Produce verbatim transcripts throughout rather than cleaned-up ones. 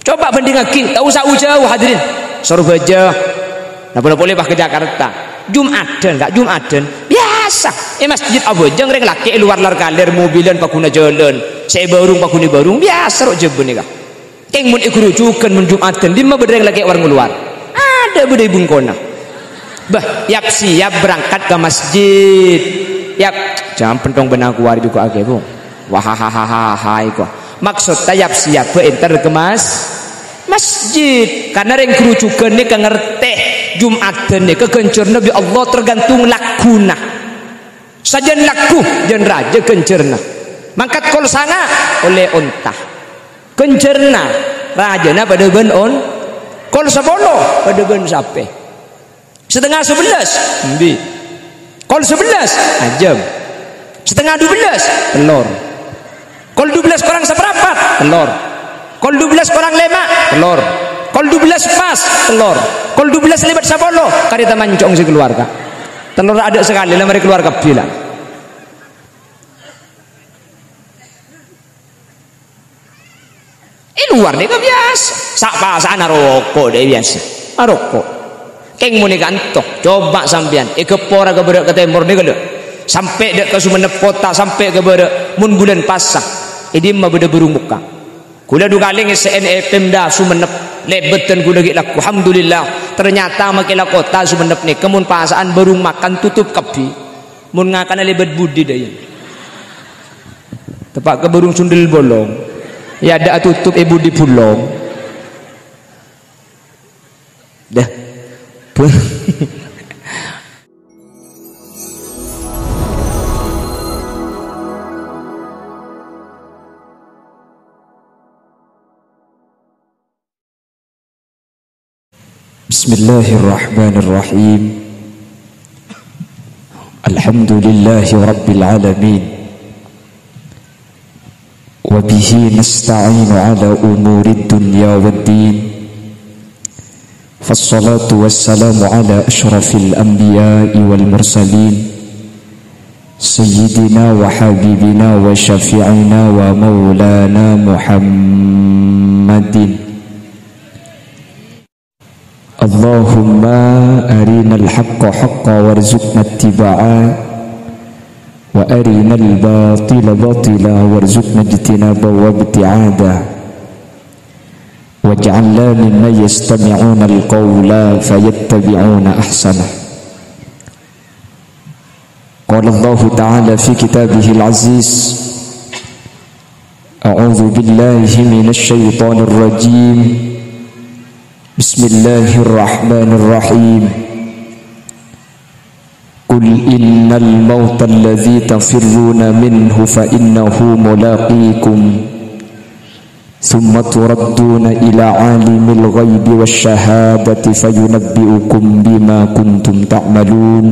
Coba bandingaghi, ta' osa jhâu-jhâu, hadirin. Sorbhâjâ. Napa polè pas ka Jakarta. Jum'adhân, Ka', Jum'adhân. Biyasa. È masjid abhâjâng rèng lakè' è lowar lar-kalèr, mobilan paghuna jhâlân. Sè è bârung paghuna bârung. Biyasa ro' jhâbâ nèka. Kèng mon è ghuru jhughân mon Jum'adhân, dimma bâdâ rèng lakè' warnga lowar. Adâ' bâdâ è bungkona. Bâh, yap-siyap berangkat ka masjid. Yap, jhâ' pentong bân aku arè jhuko akè, Bu. Wahahahaha, iko. Maksodda yap-siyap bâ' entar ka mas-, masjid. Karna rèng ghuru jhughân nèka ngartè Jum'adhân nèka ghânjhârânna bi' Allah tergantung lagghuna. Sajân lagghu, jân rajâ ghânjhârânna. Mangkat kol sanga', ollè onta. Ghânjhârânna, rajâna padâ bân on-, kol sapolo, padâ bân sapè. Setengah sebelas, embi'. Kol sebelas, ajâm. Setengah dubellâs, tellor. Kol dubellâs korang saparapat, tellor. Kol dubellâs korang lèma', tellor. Kol dubellâs pas, tellor. Kol dubellâs lèbât sapolo, karèta mancong sè kalowar, Ka'. Tellor adâ' sakalè, la marè kalowar kabbhi, la. È lowar nèka biyasa. Sa'-pasa'an aroko' dâ' biyasa. Aroko'. Kèng mon è kanto, coba sampèyan, è Gheppora ka bârâ' ka tèmor nèka, lho. Sampè' dâ' ka Sumenep kota, sampè' ka bârâ', mon bulân pasa. È dimma bâdâ bârung mokka'. Kaulâ du kalè ngèssè'è è Pemda Sumenep. Lèbâdhân kaulâ ghi' lagghu. Alhamdulillah, ternyata makè la kota Sumenep nèka mon pasa'an bârung makan tutup kabbhi. Mon ngakana lèbât budi, dâ' iyâ. Teppa' ka bârung sundel bolong. Yâ, adâ' atutup è budi bulong. Dah. بسم الله الرحمن الرحيم. الحمد لله رب العالمين. وبه نستعين على أمور الدنيا والدين. فالصلاة والسلام على أشرف الأنبياء والمرسلين. سيدنا وحبيبنا وشفيعنا ومولانا محمد. اللهم أرنا الحق حقا وارزقنا اتباعه، وأرنا الباطل باطلا وارزقنا اجتنابه وابتعاده، واجعلنا ممن يستمعون القول فيتبعون أحسنه. قال الله تعالى في كتابه العزيز: أعوذ بالله من الشيطان الرجيم. بسم الله الرحمن الرحيم. قل إن الموت الذي تفرون منه فإنه ملاقيكم، ثم تردون إلى عالم الغيب والشهادة فينبئكم بما كنتم تعملون.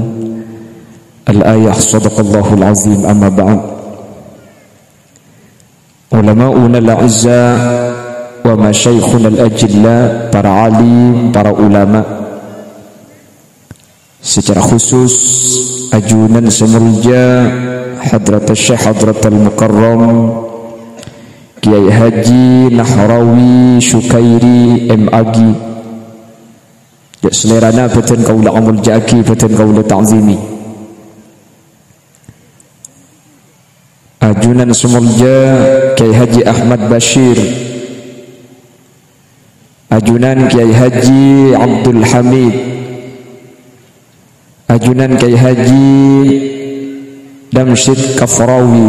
الآية. صدق الله العظيم. أما بعد. Ulama'unal a'izza wa masyayikhunal ajilla, para alim, para ulama. Secara khusus, ajunan sè molja Hadratus Syekh Hadratal Mukarram Kiai Haji Nahrawi Syukairi M A G. Jâ' salèrana bâdân kaulâ amolja'aghi, bâdân kaulâ ta'zimi. Ajunan sè molja Kiai Haji Ahmad Bashir. Ajunan Kiai Haji Abdul Hamid. Ajunan Kiai Haji Damsyid Kafrawi.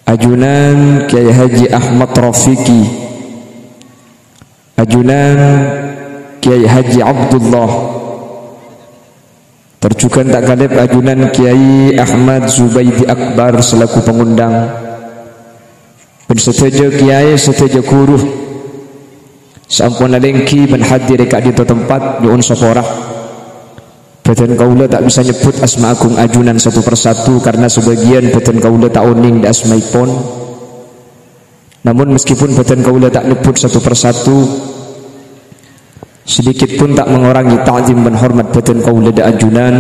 Ajunan Kiai Haji Ahmad Rafiqi. Ajunan Kiai Haji Abdullah. Tor jhughân ta' kalèp ajunan Kiai Ahmad Zubaidi Akbar selaku pangondhâng. Bân sadhâjâ kiai, sadhâjâ ghuru sè ampon alèngghi bân hadir è ka'dinto tempat, nyo'on sapora. Bâdân kaulâ ta' bisa nyebbhut asma agung ajunan satu persatu karna sabâgiyân bâdân kaulâ ta' onèng dâ' asmaèpon. Namun, meskipun bâdân kaulâ ta' nyebbhut satu persatu, sedikit pun ta' mengurangi ta'zim bân hormat bâdân kaulâ dâ' ajunan.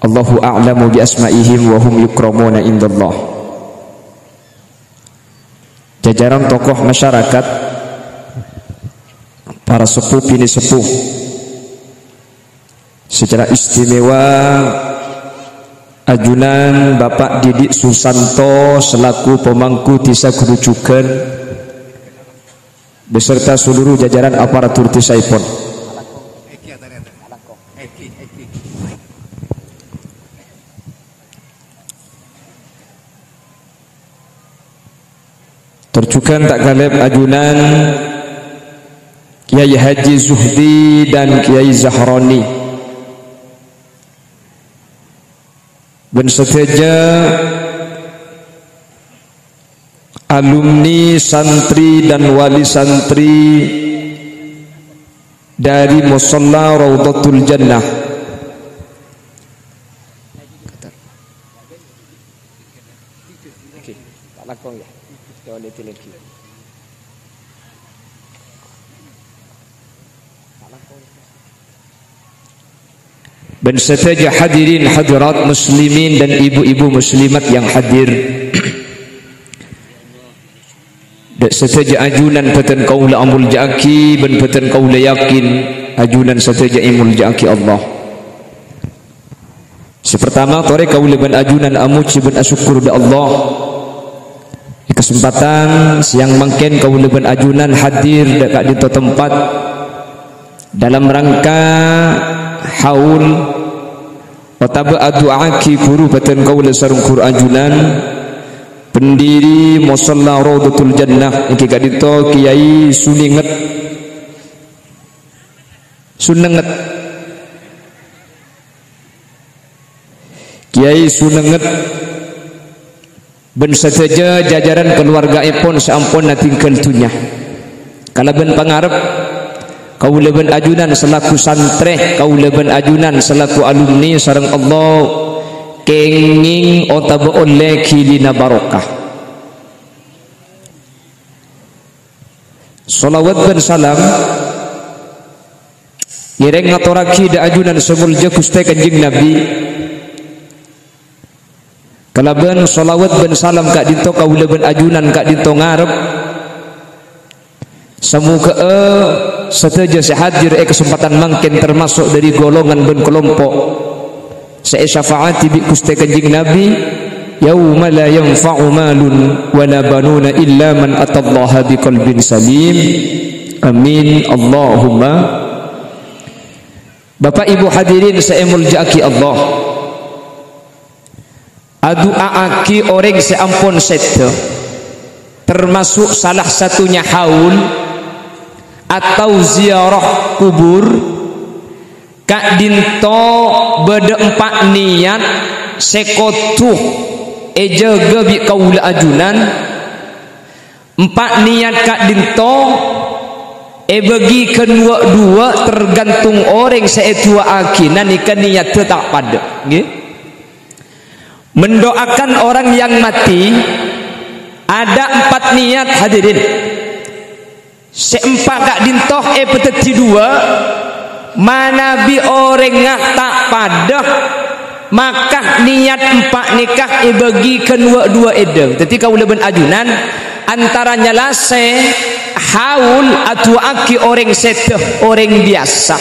Allahu a'lamu bi asma'ihim wa hum yukramuna indallah. Jajaran tokoh masyarakat, Para sepuh bini sepuh, secara istimewa ajunan Bapak Didik Susanto selaku pemangku desa Grujugan beserta seluruh jajaran aparatur desaipun. Tor jhughân ta' ghâlep ajunan Kiai Haji Zuhdi dan Kiai Zahroni. Bân sadhâjâ alumni, santri dan wali santri dari Musholla Raudhatul Jannah. Oke, tak langkong ya. Jangan ditelenggi. Tak langkong ya. Bân sadhâjâ hadirin hadirat muslimin dan ibu-ibu muslimat yang hadir. Dâ' sadhâjâ ajunan bhâdhân kaulâ amolja'aghi bân bhâdhân kaulâ yakin ajunan sadhâjâ èmolja'aghi Allah. Sè partama, torè kaulâ bân ajunan amojhi bân asokkor dâ' Allah. È kasempatan sèyang mangkèn kaulâ bân ajunan hadir dâ' ka'dinto tempat dalam rangka haul otabâ adu'aaghi ghuru bhâdhân kaulâ sareng ghuru ajunan, pendiri Musholla Raudhatul Jannah, èngghi ka'dinto Kiai Suninget. Sunenget. Kiai Sunenget bân sadhâjâ jajaran kaluwargaèpon sè ampon atinggal dhunnya. Kalabân pangarep, kaulâ bân ajunan selaku santrè, kaulâ bân ajunan selaku alumni sareng Allah kèngèng otabâ ollè ghilina barokah. Shalawat bân salam ngèrèng ngatorraghi dâ' ajunan sè molja Ghustè Kanjeng Nabi. Kalabân shalawat bân salam ka'dinto kaulâ bân ajunan ka'dinto ngarep, samoghâ'â sadhâjâ sè hadir è kasempatan mangkèn tamaso' dâri golongan bân kalompo' sè èsyafaati bi' Ghustè Kanjeng Nabi, "Yauma la yanfa'u malun wa la banuna illa man atallaha biqalbin salim." Amin. Allahumma. Bapak Ibu hadirin sè èmolja'aghi Allah, adu'aaghi orèng sè ampon sèdhâ, termasuk salah satunya haul atau ziarah kubur. Ka'dinto bâdâ empa' niyat sè kodhu èjâgâ bi' kaulâ ajunan. Empa' niyat ka'dinto èbâgi ghân wâ'-duwâ' tergantung orèng sè èdu'aaghi, nanèka niyaddhâ ta' padâ, ngghi. Mendoakan orang yang mati ada empat niat, hadirin. Sè empa' ka'dinto èpadhâddhi duwâ', manabi orèngnga ta' padâ, maka niyat empa' nèka èbâgi ghân wâ'-duwâ' èdhâng. Dhâddhi kaulâ bân ajunan antaranya la sè haul adu'aaghi orèng sèdhâ, orèng biyasa,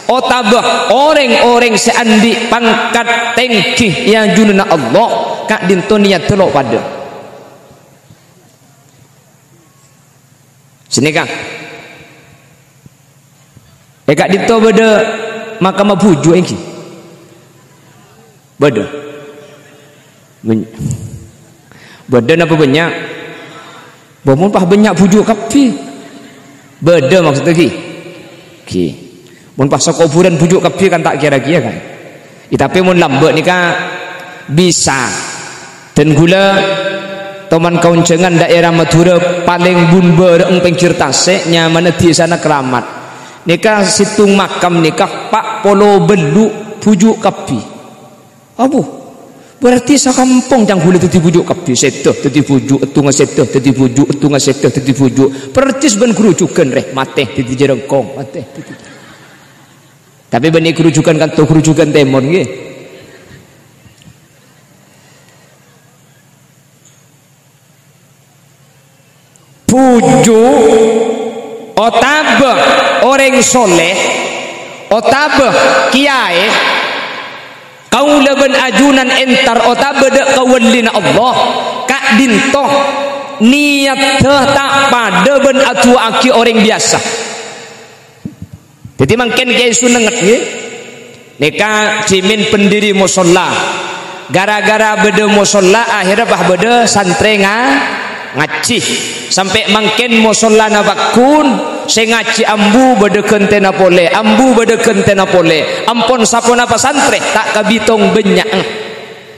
otabâ orèng-orèng sè andi' pangkat tèngghi è ajunanna Allah, ka'dinto niyaddhâ lo' padâ. Sanèka. È ka'dinto bâdâ makamma bhuju' èngghi? Bâdâ. Bân-, bâdâ napa bânnya'? Bâ, mon pas bânnya' bhuju' kabbhi. Bâdâ maksodda, ghi? Ghi. Mon pas sakobhurân bhuju' kabbhi kan ta' kèra kèya kan? Iyâ, tapè mon lambâ' nèka bisa. Dân ghulâ, toman kaonjhângan daerah Madhurâ palèng bun bârâ'eng pèngghir tasè', nyamana Dhisana Kramat. Nèka sèttong makam nèka pa' polo bâllu' bhuju' kabbhi. Abu, berarti sakampong ca'na ghulâ dhâddhi bhuju' kabbhi, sèdhâ dhâddhi bhuju', èttonga sèdhâ dhâddhi bhuju', èttonga sèdhâ dhâddhi bhuju'. Persis bân Grujugan rè, matè dhâddhi Jhârângkong, matè dhâddhi. Tapè bânnè Grujugan kanto Grujugan Tèmor, ngghi. Bhuju' otabâ orèng soleh, otabâ kèyaè, kaulâ bân ajunan entar otabâ dâ' kawallina Allah, ka'dinto niyaddhâ ta' padâ bân adu'aaghi orèng biyasa. Dhâddhi mangkèn Kèyaè Sunengnget, ngghi. Nèka dhimèn pendiri mosolla. Gara-gara bâdâ mosolla, akhèrra pas bâdâ santrè nga-, ngajhi. Sampè' mangkèn mosollana paggun, sè ngajhi ambu bâdâ ghântèna polè, ambu bâdâ ghântèna polè. Ampon saponapa santrè, ta' kabitong bânnya'na.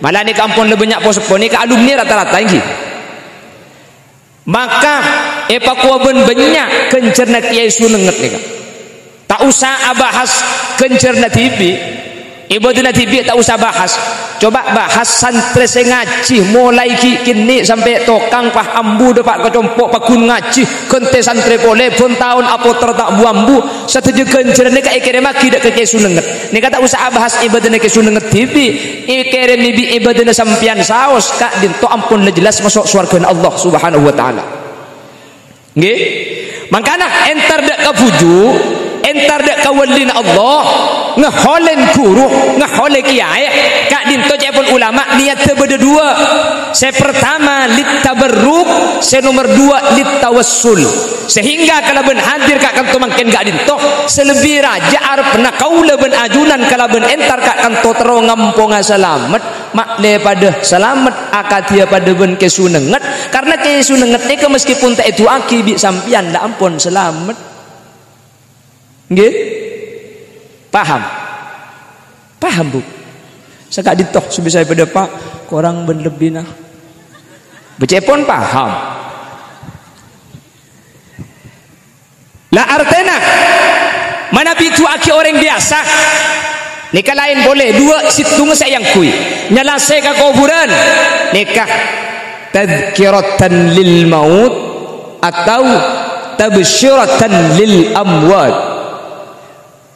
Mala nèka ampon la bânnya' po-seppo, nèka alumni rata-rata, ngghi. Maka èpakowa bân bânnya' ghânjhârânna Kèyaè Sunengnget nèka. Ta' osa abahas ghânjhârânna dhibi'. Ibâdâna dhibi' ta' osa bahas. Coba bahas santrè sè ngajhi molaè ghi' kènè' sampè' tokang pas ambu dâpa' ka compo' paggun ngajhi, ghântè santrè polè, bân taon apoter ta' bu-ambu, sadhâjâ ghânjhârân nèka èkèrèmmaghi dâ' ka Kèyaè Sunengnget. Nèka ta' osa abahas ibâdâna Kèyaè Sunengnget dhibi'. Èkèrèm bi' ibâdâna sampèyan saos, ka'dinto ampon la jelas maso' sowarghâna Allah Subhanahu wa Ta'ala. Ngghi? Mangkana, entar dâ' ka bhuju', entar dâ' ka wallina Allah, ngaholè ghuru, ngaholè kèyaè, ka'dinto ca'èpon ulama niyaddhâ bâdâ duwâ'. Sè partama, littabarruk, sè nomer duwâ', littawassul. Sehingga kalabân hadir ka kanto mangkèn ka'dinto, sè lebbi rajâ arebbhâ kaulâ bân ajunan kalabân entar ka kanto terro ngamponga salamet, ma'lè padâ salamet, akadhiyâ padâ bân Kè Sunengnget, karna Kè Sunengnget nèka meskipun ta' èdu'aaghi bi' sampèyan la ampon salamet. Ngghi? Paham? Paham, Bu? Saka'dinto sè bisa èpadâpa' korang bân lebbina. Bâca'èpon paham. La artèna, manabi du'aaghi orèng biyasa, nèka laèn polè, duwâ' sèttonga sè èangghuy. Nyalasè ka kobhurân, nèka tadzkiratan lil maut atau tabsyiratan lil amwat.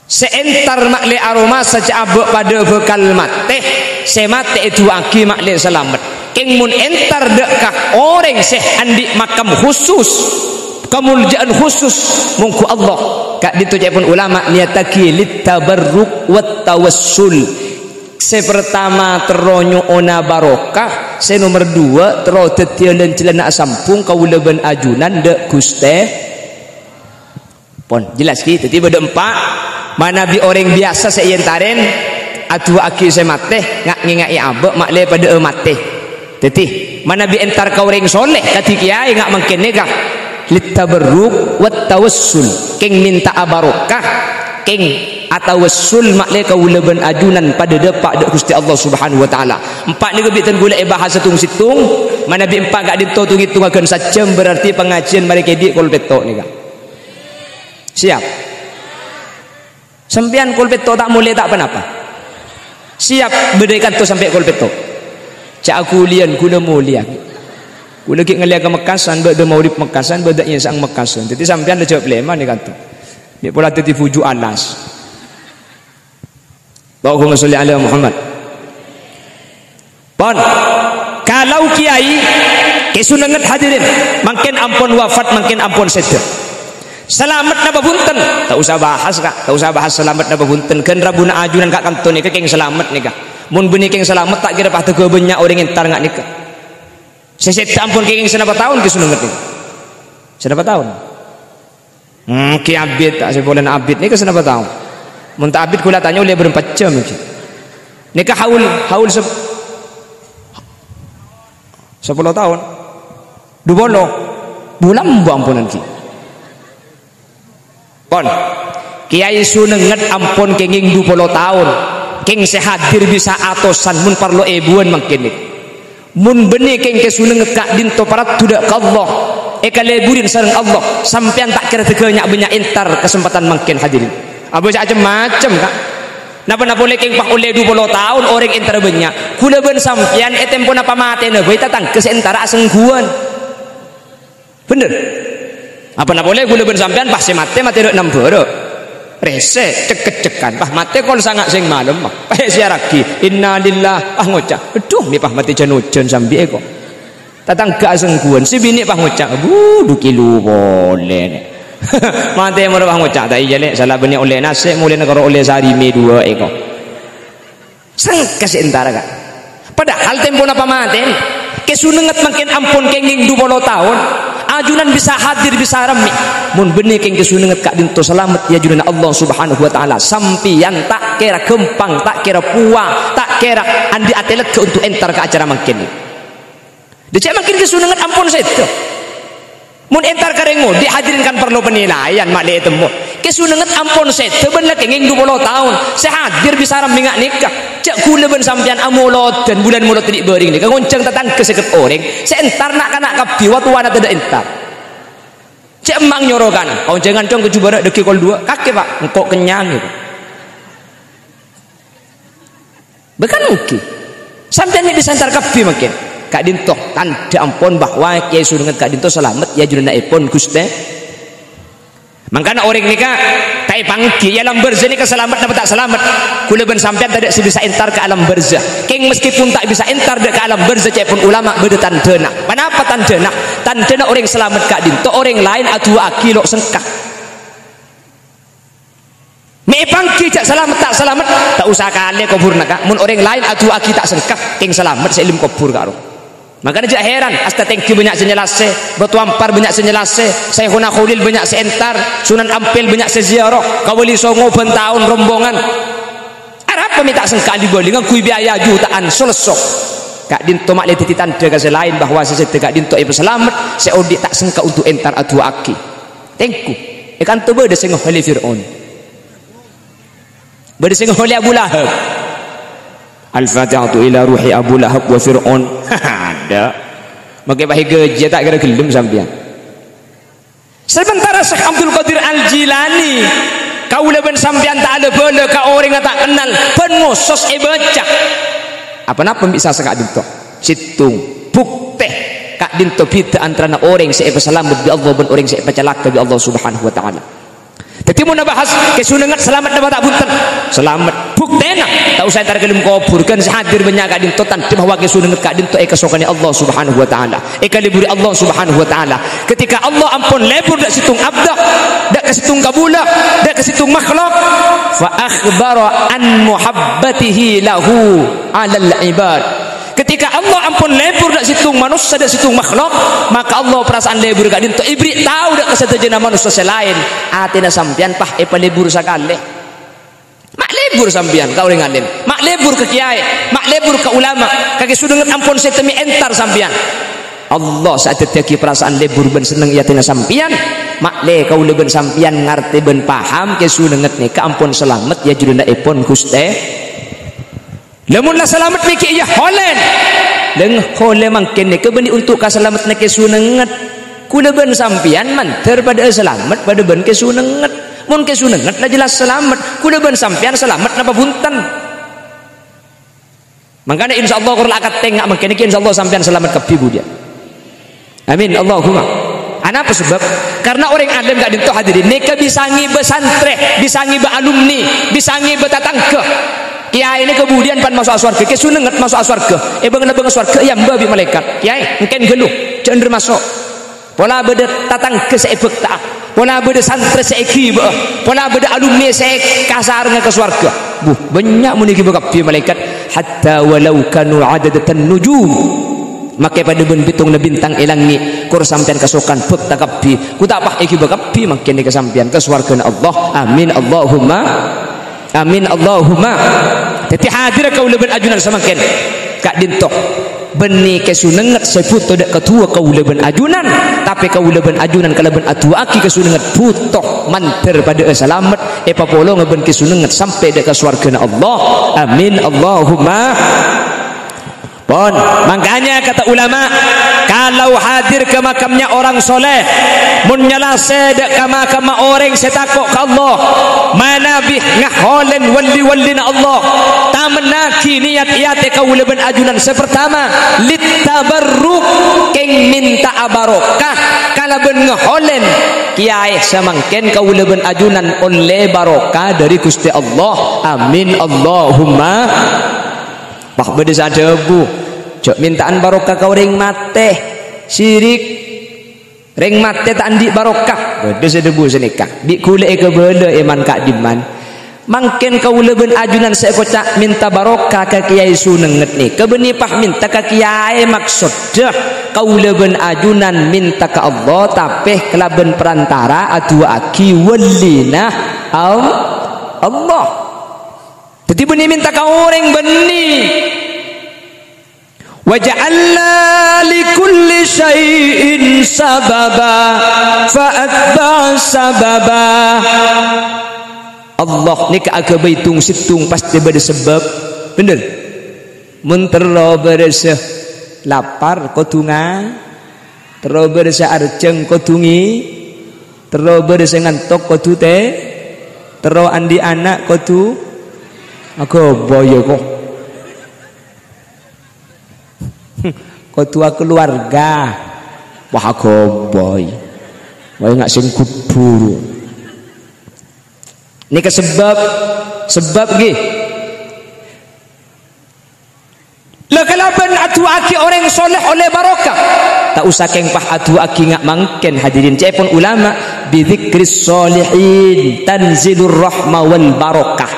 Sè entar ma'lè aromasa jhâ' abâ' padâ bhâkal matè, sè matè èdu'aaghi ma'lè salamet. Kèng mon entar dâ' ka orèng sè andi' makam khusus, kamoljâ'ân khusus, mongghu Allah, ka'dinto ca'èpon ulama niyaddhâghi littabarruk wat tawassul. Sè partama terro nyo'ona barokah, sè nomer duwâ' terro dhâddhiyâ lan-jhâlânna asambhung kaulâ bân ajunan dâ' Ghustè. Pon, jelas, ghi? Dhâddhi bâdâ empa', manabi orèng biyasa sè èentarè, adu'aaghi sè matè, nga'-, ngènga'è abâ' ma'lè padâ'â matè. Dhâddhi, manabi entar ka orèng soleh, kadhi kèyaè nga' mangkèn nèka, littabarruk wat tawassul, kèng mènta'a barokah, kèng atawassul ma'lè kaulâ bân ajunan padâ dâpa' dâ' Ghustè Allah Subhanahu wa Ta'ala. Empa' nèka bi' dân kaulâ èbahas sèttong-sèttong, manabi empa' ka'dinto tong-èttongaghân sajjhâm, berarti pangajiyân marè kèdhi' kol pètto' nèka. Siap? Sampèyan kol pètto' ta' molè ta' ponapa. Siap bâdâ è kanto sampè' kol pètto'. Jhâ' aghuliyân, ghulâ molèya. Ghulâ ghi' ngallèya ka Mekkasân, bâdâ maghrib Mekkasân, bâdâ isya'na Mekkasân. Dhâddhi sampèyan la jhâ' plèman è kanto. Mè' pola dhâddhi bhuju' alas. Allahumma sholli ala Muhammad. Pon, kalau kiai, Kè Sunengnget hadirin, mangkèn ampon wafat, mangkèn ampon sèdhâ. Salamet napa bhunten? Ta' osa bahas, Ka'. Ta' osa bahas salamet napa bhunten. Ghân rabuna ajunan ka' kanto nèka kèng salamet nèka. Mon bânnè kèng salamet, ta' kèra padâ ghâbây bânnya' orèng entar nga' nèka. Sè sèdhâ ampon kèngèng sanapa taon Kè Sunengnget nèka? Sanapa taon? Hmm, ghi abit, ta' sè polana abit. Nèka sanapa taon? Mon ta' abit, kaulâ tanya ollè bârâmpa jhâm, ghi. Nèka haul, haul sep-, sapolo taon. Du polo. Bulâ embu' amponan, ghi. Pon. Kiai Sunengnget ampon kèngèng du polo taon. Kèng sè hadir bisa atosan, mon parlo èbuwân mangkèn nèka. Mon bânnè kèng Kè Sunengnget ka'dinto paraddhu dâ' ka Allah, èkalèburè sareng Allah, sampèyan ta' kèra tèghâ nya'-bânnya' entar kasempadhân mangkèn, hadirin. Abâ' sè cem-macem, Ka'. Napa-napa polè kèng pas ollè du polo taon orèng entara bânnya'. Kaulâ bân sampèyan è tempona pamatèna bhâi tatangghâ sè entara asèngguwân. Bhender? Apa-napa polè kaulâ bân sampèyan pas sè matè, matè dâ' nambhârâ. Rèsè, cek-keccekan. Pas matè kol sanga' sèng malem, pas èsèyarraghi, "Innalillah," pas ngoca', "Adhu, mè' pas matè jân-ojân sambi' è ko'." Tatangghâ asèngguwân, sè binè' pas ngoca', "Adhu, du kilu polè nè'." Matè moro pas ngoca', "Ta' iyâ, Lè', sala bânnè ollè nasè', molèna karo ollè sarè mè duwâ' èko." Sengka sè entara, Ka'. Padahal tempona pamatèn, Kè Sunengnget mangkèn ampon kèngèng dupolo taon. Ajunan bisa hadir, bisa rammè. Mon bânnè kèng Kè Sunengnget ka'dinto salamet è ajunanna Allah Subhanahu wa Ta'ala, sampèyan ta' kèra ghâmpang, ta' kèra powa, ta' kèra andi' atè lega untuk entar ka acara mangkèn. Dâjâ mangkèn Kè Sunengnget ampon sèdhâ. Mon entar ka rèng odi', hadirin, kan parlo penilaian, ma' lè' ètemmo. Kè Sunengnget ampon sèdhâ bân la kèngèng dupolo taon. Sè hadir bisa rammè nga' nèka. Jhâ' ghulâ bân sampèyan amolodhân bulân molod odi' bârâng nèka ngonjhâng tatangghâ sèket orèng. Sè entar na'-kana' kabbhi, wa-, towana tadâ' entar. Jhâ' emma'na nyorokan, "Konjhângan, Cong, ka jhubârâ' dâggi' kol duwâ'." "Kakè, Pa', engko' kennyang," gitu. Bahkan mungkin sampèyan mè' bisa entar kabbhi mangkèn. Ka'dinto tandhâ ampon bahwa Kè Sunengnget ka'dinto salamet è ajunanna'èpon Ghustè. Mangkana orèng nèka ta' èpangghi, è alam barzah nèka salamet napa ta' salamet. Ghulâ bân sampèyan tadâ' sè bisa entar ka alam barzah. Kèng meskipun ta' bisa entar dâ' ka alam barzah, ca'èpon ulama bâdâ tandhâna. Ponapa tandhâna? Tandhâna orèng salamet ka'dinto, orèng laèn adu'aaghi lo' sengka. Mè' èpangghi jhâ' salamet ta' salamet, ta' osa kalè kobhurrâ, Ka'. Mon orèng laèn adu'aaghi ta' sengka, kèng salamet sè è dâlem kobhur, Ka', ro. Mangkana jhâ' heran, Asta Tèngghi bânnya' sè nyèlasè, Bâto Ampar bânnya' sè nyèlasè, Syaikhona Kholil bânnya' sè entar, Sunan Ampel bânnya' sè ziarah, ka Wali Songo bân taon rombongan. Arapa mè' ta' sengka li-bâli ngangghuy biaya juta'an, so-lesso. Ka'dinto ma' lè dhâddhi tandhâ ka sè laèn bahwa sè sèdhâ ka'dinto èpasalamet, sè odi' ta' sengka untuk entar adu'aaghi. Tèngghu, è kanto bâdâ sè ngoholè Fir'aun. Bâdâ sè ngoholè Abu Lahab. "Al-Fatihatu ila ruhi Abu Lahab wa Fir'aun." Adâ'. Makè pahè ghâjiyâ ta' kèra ghellem sampèyan. Sementara Syekh Abdul Qadir Al-Jilani, kaulâ bân sampèyan ta' la-bâlâ ka orèng ta' kennal, bân ngosos èbâca. Apa-napa bisa saka'dinto? Sèttong, bhuktè ka'dinto bhidhâ antarana orèng sè èpasalamet bi' Allah bân orèng sè èpacalaka bi' Allah Subhanahu wa Ta'ala. Dhâddhi, mon nabahas Kè Sunengnget salamet napa ta' bhunten? Salamet. Bhuktèna, ta' osa entar ka dâlem kobhur, ghân sè hadir bânnya' ka'dinto tandhâ bahwa Kè Sunengnget ka'dinto èkasokanè Allah Subhanahu wa Ta'ala, èkalèburè Allah Subhanahu wa Ta'ala. Ketika Allah ampon lebur dâ' sèttong abdhâ, dâ' ka sèttong kabulâ, dâ' ka sèttong makhlok, fa akhbara an muhabbatihi lahu 'alal ibad. Ketika Allah ampon lebur dâ' sèttong manossa, dâ' sèttong makhlok, maka Allah parasa'an lebur ka'dinto èberri' tao dâ' ka sadhâjâna manossa sè laèn, "Atèna sampèyan, Pa', èpalebur sakalè." Ma' lebur sampèyan ka orèng alim, ma' lebur ka kèyaè, ma' lebur ka ulama, ka Kè Sunengnget ampon sè temmè entar sampèyan. Allah sè adhâddhiyâghi parasa'an lebur bân senneng è atèna sampèyan. Ma' lè kaulâ bân sampèyan ngartè bân paham Kè Sunengnget nèka ampon salamet è ajunanna'èpon Ghustè. Lamon la salamet nèka iyâ holèn. Lèng holè mangkèn nèka bânnè untuk kasalameddhânna Kè Sunengnget. Kaulâ bân sampèyan mandhâr padhâ'â salamet padhâ bân Kè Sunengnget. Mon Kè Sunengnget la jelas salamet, kaulâ bân sampèyan salamet napa bhunten? Mangkana insyaallah kor la akatènga mangkèn nèka insyaallah sampèyan salamet kabbhi budiyân. Amin, Allahumma. Anapa sebab? Karena orèng alim ka'dinto hadirin nèka bisa ngibâ santrè, bisa ngibâ alumni, bisa ngibâ tatangghâ. Kèyaè nèka budiyân pan maso'a sowarghâ, Kè Sunengnget maso'a sowarghâ. È bâng-labâng sowarghâ èambâ bi' malaèkat. Kèyaè, engkèn ghâllu, jhâ' endher maso'. Pola bâdâ tatangghâ sè èbhâkta'a, pola bâdâ santrè sè èghibâ'â, pola bâdâ alumni sè èkasarengnga ka sowarghâ. Buh, bânnya' mon èghibâ kabbhi malaèkat. Hatta walau kanu adadatan nujum. Makè padhâ bân pèttongnga bintang è langngè', kor sampèyan kasokan bhâkta kabbhi. Ghu ta' pas èghibâ kabbhi mangkèn nèka sampèyan ka sowarghâna Allah. Amin, Allahumma amin, Allahumma. Dhâddhi hadir kaulâ bân ajunan samangkèn. Ka'dinto. Bânnè Kè Sunengnget sè bhuto dâ' kaduwâ kaulâ bân ajunan. Tapè kaulâ bân ajunan kalabân adu'aaghi Kè Sunengnget bhuto mandhâr padhâ'â salamet, èpapolonga bân Kè Sunengnget sampè' dâ' ka sowarghâna Allah. Amin, Allahumma. Pon, mangkanya kata ulama, kalau hadir ke makamnya orang soleh, mon nyalasè dâ' ka makamma orèng sè tako' ka Allah, manabi ngaholèn wali-walina Allah, tamennaghi niyat è atè kaulâ bân ajunan sè partama, littabarruk, kèng mènta'a barokah, kalabân ngaholèn, kèyaè samangkèn kaulâ bân ajunan ollè barokah dâri Ghustè Allah. Amin, Allahumma. Pas bâdâ sè adhâbu, "Jhâ' mènta'an barokah ka orèng matè. Sirik. Rèng matè ta' andi' barokah." Bâdâ sè dhâbu sanèka, bi' ghulâ èkabâlâ, è man ka'dimman. Mangkèn kaulâ bân ajunan sè èkoca' mènta barokah ka Kèyaè Sunengnget nèka, bânnè pas mènta ka Kèyaè, maksoddhâ kaulâ bân ajunan mènta ka Allah, tapè kalabân parantara adu'aaghi wallina Al-, Allah. Dhâddhi bânnè mènta ka orèng bânnè. "Wa ja'alna li kulli syai'in sababa, fa atba'a sababa." Allah nèka aghâbây tong-sèttong pastè bâdâ sabâb. Bhender? Mon terro bârâssa lapar, kodhu nga-, terro bârâssa arjhâng, kodhu ngè-, terro bârâssa ngantok, kodhu tè-, terro andi' ana', kodhu aghâbây, yâ, ko. Kodhu akaluwarga. Wah, aghâbây. Wah, nga' sè ngghubbhur. Nèka sabâb, sabâb ngghi. La kalabân adu'aaghi orèng soleh ollè barokah. Ta' osa kèng pas adu'aaghi nga' mangkèn, hadirin. Ca'èpon ulama, "Bidzikris sholihin tanzilur rahmah wal barokah."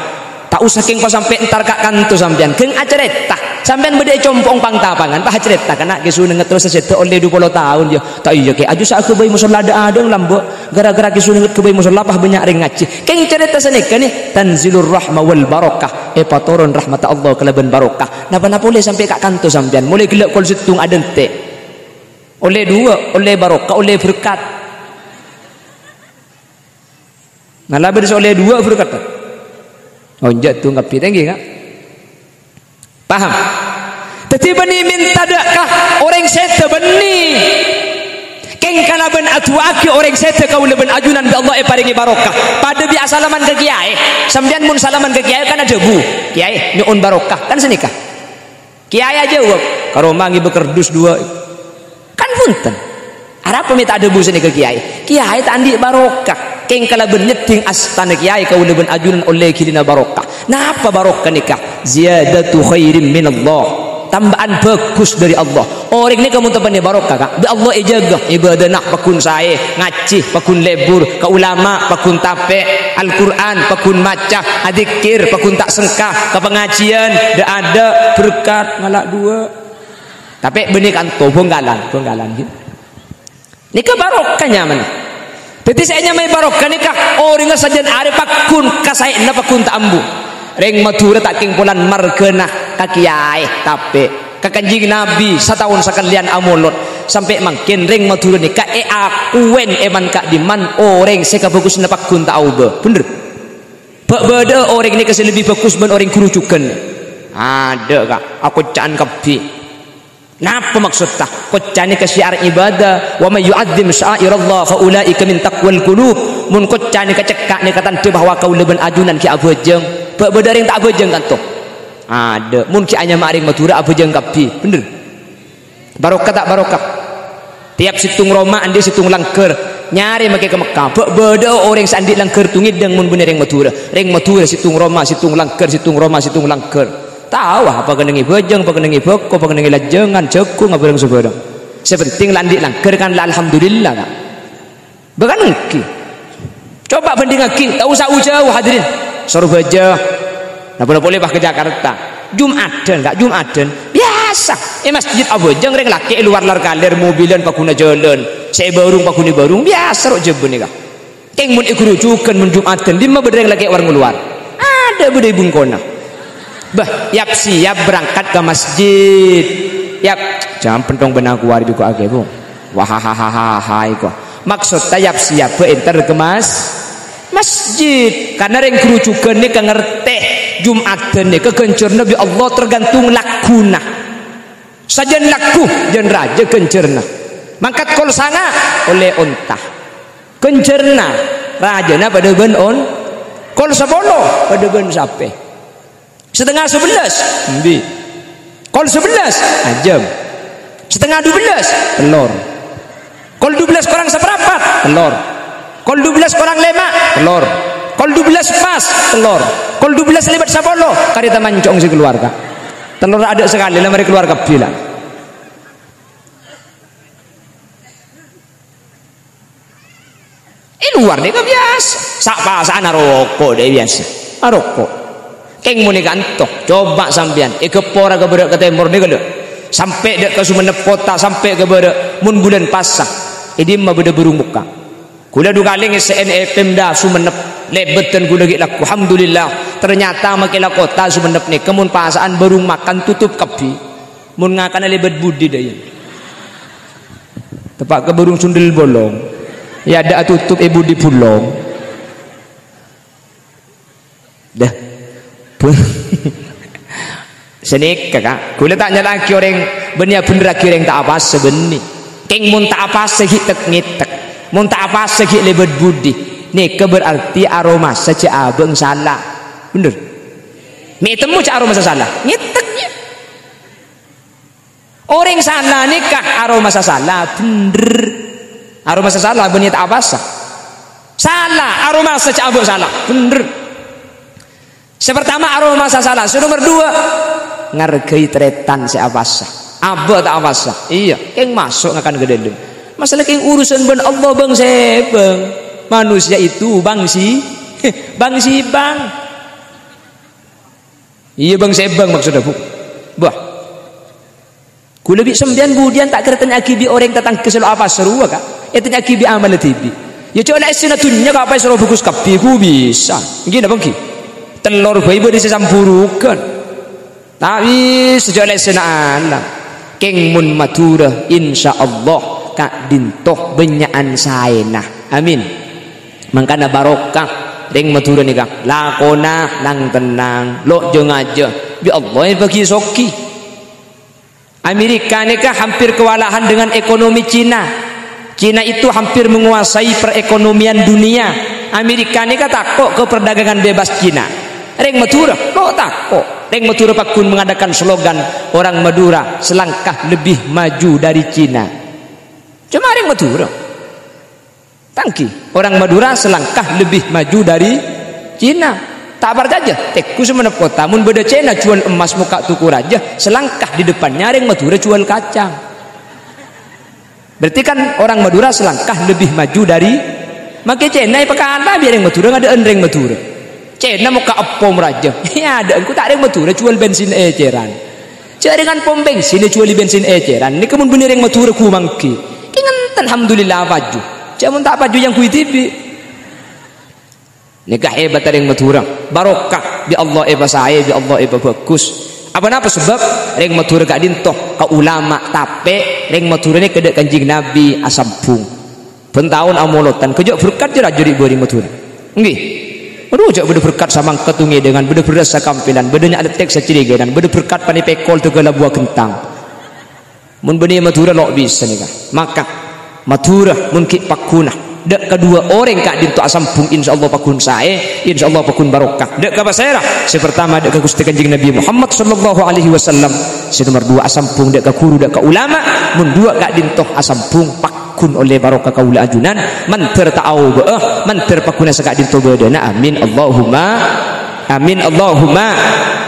Ta' osa kèng pas sampè' entar ka' kanto sampèyan. Ghâng acarèta. Sampèyan bâdâ è compo' pang-tapangan, pas acarèta, "Kana' Kè Sunengnget terros sèdhâ ollè dupolo taon, yâ." "Ta' iyâ, Kè, aju sè aghâbây mosolla dâ'-adâ' lambâ'. Ghârâ-ghârâ Kè Sunengnget ghâbây mosolla, pas bânnya' rèng ngajhi." Kèng carèta sanèka nè, tanzilur rahmah wal barokah, èpatoron rahmatta Allah kalabân barokah. Napa-napa ollè sampè' ka' kanto sampèyan, molaè ghellâ' kol sèttong adhânte'. Ollè duwâ', ollè barokah, ollè berkat. Ngala' bâdâ sè ollè duwâ' berkat. Oh, enjâ' tong kabbhi tèngghi, Ka'. Paham? Dhâddhi bânnè mènta dâ' ka orèng sèdhâ bânnè. Kèng kalabân adu'aaghi orèng sèdhâ kaulâ bân ajunan bi' Allah èparèngè barokah. Padâ bi' asalaman ka kèyaè. Sampèyan mon salaman ka kèyaè kan adhâbu, "Kèyaè, nyo'on barokah." Kan sanèka. Kèyaè ajâwâb, "Ka roma ngibâ kardus duwâ'." Kan bhunten. Arapa mè' ta' adhâbu sanèka kèyaè? Kèyaè ta' andi' barokah. Kèng kalabân nyeddhing astana kèyaè kaulâ bân ajunan ollè ghilina barokah. Napa barokah nèka? Ziyadatu khairim minallah. Tambâ'ân bhâghus dâri Allah. Orèng nèka mon teppa'na barokah, Ka'. Bi' Allah èjâgâ, ibâdâna pagghun saè, ngajhi pagghun lebur, ka ulama pagghun tapè', Al-Qur'an pagghun maca, adzikir pagghun ta' sengka, ka pangajiyân, dâ'-adâ', berkat, ngala' duwâ'. Tapè bânnè kanto Bhângkalan, Bhângkalan, ghi. Nèka barokah nyamana. Dhâddhi sè ènyamaè barokah nèka orèngnga sajân arè pagghun ka saèna pagghun ta' ambu. Rèng Madhurâ ta' kèng polana marghâna ka kèyaè, tapè ka Kanjeng Nabi sataon sakalèyan amolod. Sampè' mangkèn rèng Madhurâ nèka èakowèn è man ka'dimman orèng sè kabhâghusânna pagghun ta' aobâ. Bhender? Bâ'-bâdâ'â orèng nèka sè lebbi bhâghus bân orèng ghuru jhughân. Adâ', Ka', akocca'an kabbhi. Napa maksodda? Kocca'na ka syiar ibadah, "Wa may yu'azzim sya'airallah fa ulaika min taqwal qulub." Mon kocca'na ka cekka' nèka tandhâ bahwa kaulâ bân ajunan ghi' abhâjâng. Bâ', bâdâ rèng ta' abhâjâng kanto? Adâ'. Mon ghi' anyama rèng Madhurâ abhâjâng kabbhi. Bhender? Barokah ta' barokah? Tiyap sèttong roma andi' sèttong langghâr. Nyarè makè ka Mekkah. Bâ', bâdâ'â orèng sè andi' langghâr tongèdâng mon bânnè rèng Madhurâ. Rèng Madhurâ sèttong roma, sèttong langghâr, sèttong roma, sèttong langghâr. Tao, apa kennengnga bhâjâng, apa kennengnga bhâko, apa kennengnga lajângan, jhâghung, apa bhârâng-sabhârâng. Sè penting la andi' langghâr kan la alhamdulillah, Ka'. Bâ' kan ènggi. Coba bhândhingngaghi, ta' osa jâu-jâu, hadirin. Sorbhâjâ. Napa polè pas ka Jakarta. Jum'adhân, Ka', Jum'adhân. Biyasa. È masjid abhâjâng rèng lakè' è lowar lar-kalèr, mobilan pagghun ajhâlân. Sè è bârung pagghun è bârung. Biyasa ro' jhâbâna, Ka'. Kèng mon è ghuru jhughân mon Jum'adhân, dimma bâdâ rèng lakè' war-ngalowar? Adâ' bâdâ è bengkona. Bâh, yap-siyap berangkat ka masjid. Yap, jhâ' pentong bân aku arè biko akè, Bu. Wahahahahai ko. Maksodda yap-siyap bâ' èntar ka mas-, masjid. Karna rèng ghuru jhughân nèka ngartè Jum'adhân nèka ghânjhârânna bi' Allah tergantung lagghuna. Sajân lagghu, jân rajâ ghânjhârânna. Mangkat kol sanga', ollè onta. Ghânjhârânna, rajâna padâ bân on-, kol sapolo, padâ bân sapè. Satengnga sabellâs, embi'. Kol sabellâs, ajâm. Satengnga dubellâs, tellor. Kol dubellâs korang saparapat, tellor. Kol dubellâs korang lèma', tellor. Kol dubellâs pas, tellor. Kol dubellâs lèbât sapolo, karèta manco'ong sè kalowar, Ka'. Tellorra adâ' sakalè, la marè kalowar kabbhi, la. Luar nèka biyasa. Sa'-pasa'an aroko' dâ' biyasa. Aroko'. Kèng mon è kanto, coba sampèyan, è Geppora ka bârâ' ka tèmor nèka lho. Sampè' dâ' ka Sumenep kottha, sampè' ka bârâ', mon bulân pasa. È dimma bâdâ bârung mokka'? Ghulâ du kalè ngèssè'è è Pemda Sumenep. Lèbât dân ghulâ ghi' lagghu. Alhamdulillah, ternyata makè la kottha Sumenep nèka mon pasa'an bârung makan totop kabbhi. Mon ngakana lèbât budi dâ' iyâ. Teppa' ka bârung sundel bolong. Iyâ, adâ' atotop è budi bulong. Dah. Bu-, Sanèka, Ka'. Ghulâ ta' nyala'aghi orèng, bânnè abhender aghi orèng ta' apasa, bânnè. Kèng mon ta' apasa ghi' tek-ngètek. Mon ta' apasa ghi' lèbât budi. Nèka berarti aromasa jhâ' abâ' sala. Bhender. Mè' ètemmo jhâ' aromasa sala. Ngètek, iyâ. Orèng sala nèka aromasa sala, bhender. Aromasa sala bânnè ta' apasa. Sala, aromasa jhâ' abâ' sala, bhender. Sè partama aromasa sala, sè nomer dua, ngargai tarètan sè apasa. Abâ' ta' apasa. Iyâ, kèng maso' ngakan ka dâlem. Masalah kèng urusan bân Allah bâng-sèbâng. Manusia itu bangsi, bang-sibang. Iyâ, bâng-sèbâng maksodda, Bu. Bâh. Ghulâ bi' sampèyan budiyân ta' kèra tanya'aghi bi' orèng tatangghâ sè lo' apasa rowa, Ka'. Ètanya'aghi bi' amalla dhibi'. Iyâ, jhâ' la èssèna dhunnya, Ka', pas rowa bhâghus kabbhi, ghu bisa. Ènggi napa ènggi? Tellor bhâi bâdâ sè samburughân. Ta' bisa, jhâ' la èssèna alam. Kèng mon Madhurâ, insyaallah, ka'dinto bânnya'an saèna. Amin. Mangkana barokah rèng Madhurâ nèka. Lakona lang-tennang, lo' jhâ-ngajhâ. Bi' Allah èbâghi soghi. Amerika nèka hampir kewalahan dengan ekonomi Cina. Cina itu hampir menguasai perekonomian dunia. Amerika nèka tako' ka perdagangan bebas Cina. Rèng Madhurâ, lo' tako'. Rèng Madhurâ pagghun mengadakan slogan, "Orang Madura selangkah lebih maju dari Cina." Coma rèng Madhurâ. Tangghi, orang Madura selangkah lebih maju dari Cina. Ta' parcajâ? Tèngghu Sumenep kottha, mon bâdâ Cina jual emas mokka' toko rajâ, selangkah di depannya rèng Madhurâ jual kacang. Berarti kan orang Madura selangkah lebih maju dari, makè Cina èpakala bi' rèng Madhurâ ngadâ'ân rèng Madhurâ. Cina mokka' èpom rajâ. Iyâ, adâ' engko' ta' rèng Madhurâ jual bensin ècèran. Jhâ' rèngan pom bensin èjhuwâli bensin ècèran. Nèka mon bânnè rèng Madhurâ ghu mangghi. Kèng enten, alhamdulillah, paju. Jhâ' mon ta' paju èyangghuy dhibi'. Nèka hebatta rèng Madhurâ. Barokah, bi' Allah èpasaè, bi' Allah èpabhâghus. Apa napa sebab? Rèng Madhurâ ka'dinto ka ulama, tapè rèng Madhurâ nèka dâ' Kanjeng Nabi asambhung. Bân taon amolotan, kajâ' berkat jâ' rajâ ri' bâri' Madhurâ. Ènggi. Adu, jâ' bâdâ berkat samangkèt tongèdângan, bâdâ bherrâs sakampelan, bâdâ nya'la tèk sacèrègènan, bâdâ berkat panè pèkol tèghâl abuwâ ghentang. Mon bânnè Madhurâ lo' bisa nèka. Maka, Madhurâ mon ghi' pagghuna. Dâ' kaduwâ orèng ka'dinto asambhung, insyaallah pagghun saè, insyaallah pagghun barokah. Dâ' ka pasèra? Sè partama dâ' ka Ghustè Kanjeng Nabi Muhammad sallallahu alaihi wasallam. Sè nomer duwâ' asambhung dâ' ka ghuru, dâ' ka ulama. Mon duwâ' ka'dinto asambhung, pagghun ollè barokah kaulâ ajunan, mandhâr ta' aobâ'â, mandhâr pagghuna saka'dinto bâdâna. Amin, Allahumma amin, Allahumma.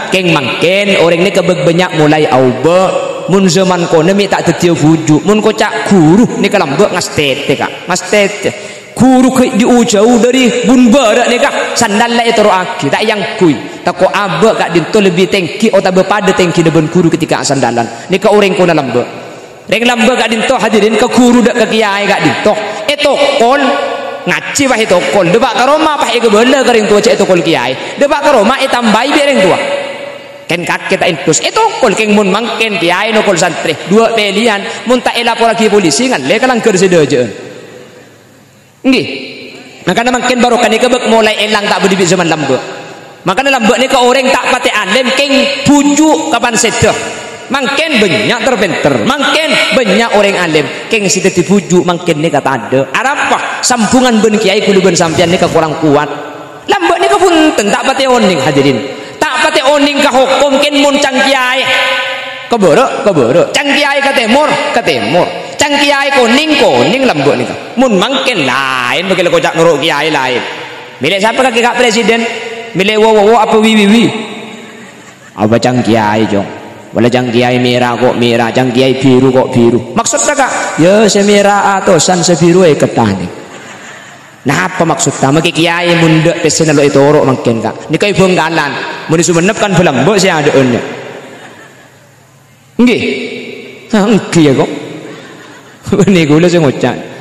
Kèng mangkèn orèng nèka bâ-, bânnya' molaè aobâ'. Mon jhâman kona mè' ta' dhâddhiyâ bhuju', mon koca' ghuru nèka lambâ' ngastètè, Ka', ngastètè. Ghuru ghi' jhâu-jhâu dâri bun bârâ' nèka, sandal la ètoro'aghi, ta' èyangghuy. Tako' abâ' ka'dinto lebbi tèngghi otabâ padâ tèngghina bân ghuru ketika asandalan. Nèka orèng kona lambâ'. Rèng lambâ' ka'dinto, hadirin, ka ghuru dâ' ka kèyaè ka'dinto. Ètokol. Ngajhi pas ètokol. Dâpa' ka roma pas èkabâlâ ka rèng towa jhâ' ètokol kèyaè. Dâpa' ka roma ètambâi bi' rèng towa. Kèng kakè ta' èntos. Ètokol kèng mon mangkèn kèyaè nokol santrè. Duwâ' pèlèyan. Mon ta' èlaporraghi polisi, ngallè ka langghâr sè dâjâ'ân. Ènggi. Mangkana mangkèn barokah nèka bâk molaè èlang ta' bâdâ bi' jhâman lambâ'. Mangkana lambâ' nèka orèng ta' patè alèm kèng bhuju' kapan sèdhâ. Mangkèn bânnya' ter-pènter, mangkèn bânnya' orèng alèm, kèng sè dhâddhi bhuju' mangkèn nèka tadâ'. Arapa? Sambhungan bân kèyaè ghulâ bân sampèyan nèka korang kowat. Lambâ' nèka bhunten ta' patè onèng, hadirin. Ta' patè onèng ka hokom kèng mon cang kèyaè. Ka bârâ', ka bârâ'. Cang kèyaè ka tèmor, ka tèmor. Cang kèyaè konèng, konèng lambâ' nèka. Mon mangkèn laèn, bâkal koca' noro' kèyaè laèn. Mèlè sapa kakè ka' presiden? Mèlè wo-, wo-, wo apa wi-wi-wi? Apa cang kèyaè, Cong? Wala cang kèyaè mèra kok mèra, cang kèyaè biru kok biru. Maksodda, Ka'? Yâ, sè mèra atosan, sè biru èkettanè. Napa maksudda? Make kiyaè mon dâ' pèssèna lo' ètoro' mangkèn, Ka'. Nèka è Bhângkalan. Mon è Songennep kan bâlâmbâ' sè adâ'ân. Ngghi? Ha, ngghi ya, kok. Nèko la sè ngoca'.